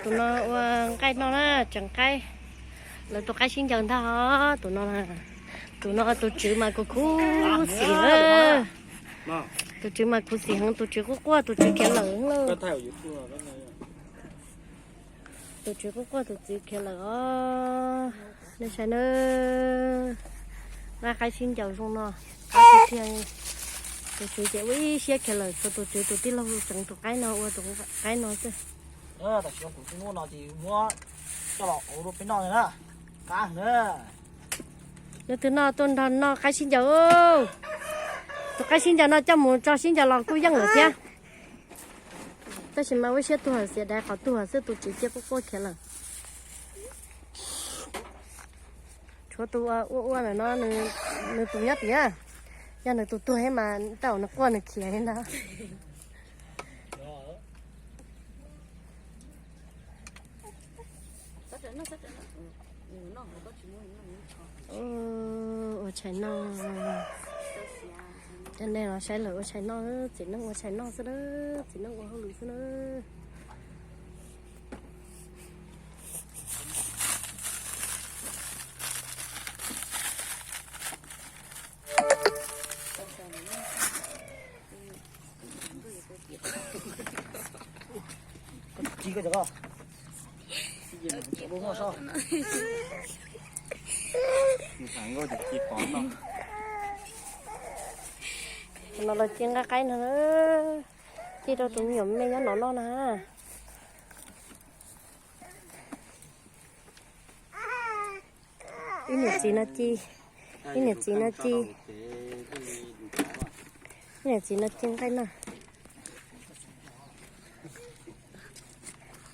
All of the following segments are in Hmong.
Tus no ua nqaij noj na, tseem qaib. Lawv tus qaib sib ncaws ntag os, tus no na. Tus no tus tswv mas kuv khuv xim na. Tus tswv mas khuv xim heev, tus tswv quaj quaj, tus tswv khiav lawm lauj. Tus tswv quaj quaj, tus tswv khiav lawm os. Nej saib na, nqaij qaib sib ncaws zoo no, qaib tiag tiag. Tus tswv ces ua ib siab khiav lawm, tshuav tus tswv tus tij laug tseev tus qaib no ua tus qaib no xwb. Tam sim no kuv twb muab no ces muab coj los ua rau peb noj na. Qab na. Hnub twg noj tuaj nrog noj qaib sib ncaws. Tus qaib sib ncaws no coj mus tso sib ncaws los kuj yeej lawm thiab. Tab sis mas ua siab tuag xiam dais qhov tuag xwb, tus tswv cia quaj quaj khiav lawm. Tshuav tus ua ua ntawm no, nws tus nyob tiag. Yog nws tus tuag thiab mas tej zaum nws quaj nws khiav li ntag. Ua tshais noj. Cov neeg los saib lawm ua tshais noj, txiv neej ua tshais noj xwb na, txiv neej ua hauj lwm xwb na. No los ci nqaij qaib no, ci rau tus me nyuam me nyob no noj na. Ib niam txiv no ci, ib niam txiv no ci, ib niam txiv no ci nqaij no.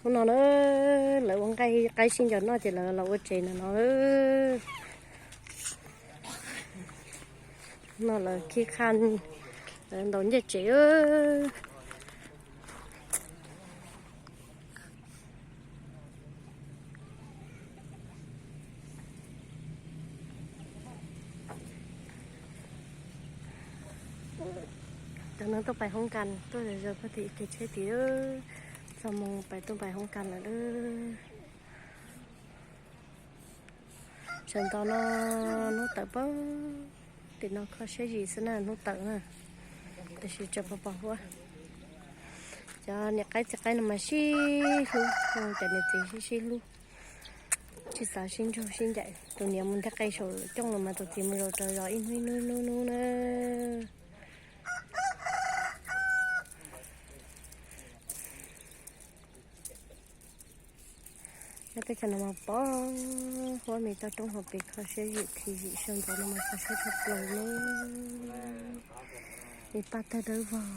Hnub no na, lawv ua nqaij qaib sib ncaws noj ces lawv los ua tsev ntawm no. No lawv khib qhaj, lawv ntaus ncej tsev. Cov neeg tuaj pais hoob kas tuaj zom zaws pog tim kev tsheb tid, txog moo pais tuaj pais hoob kas lawm. Sawv ntxov no hnub tawm pag tim no kho siab zim xwb na, hnub tawm na, tiam sis tseem pos pos huab. Cov niam qaib txiv qaib no mas sib hlub, cov niam txiv sib sib hlub, tsis xav sib ntsug sib ncaim. Tus niam mus ntiag qe saum cooj los mas tus txiv mus zaum raws zos ib hnub ib hnub ib hnub na. Nyob teb chaws no mas pos huab, me toj roob hauv pes kho siab zim khi zim, sawv ntxov no mas kho siab tshaj plaws li. Me paj tawg dawb vog.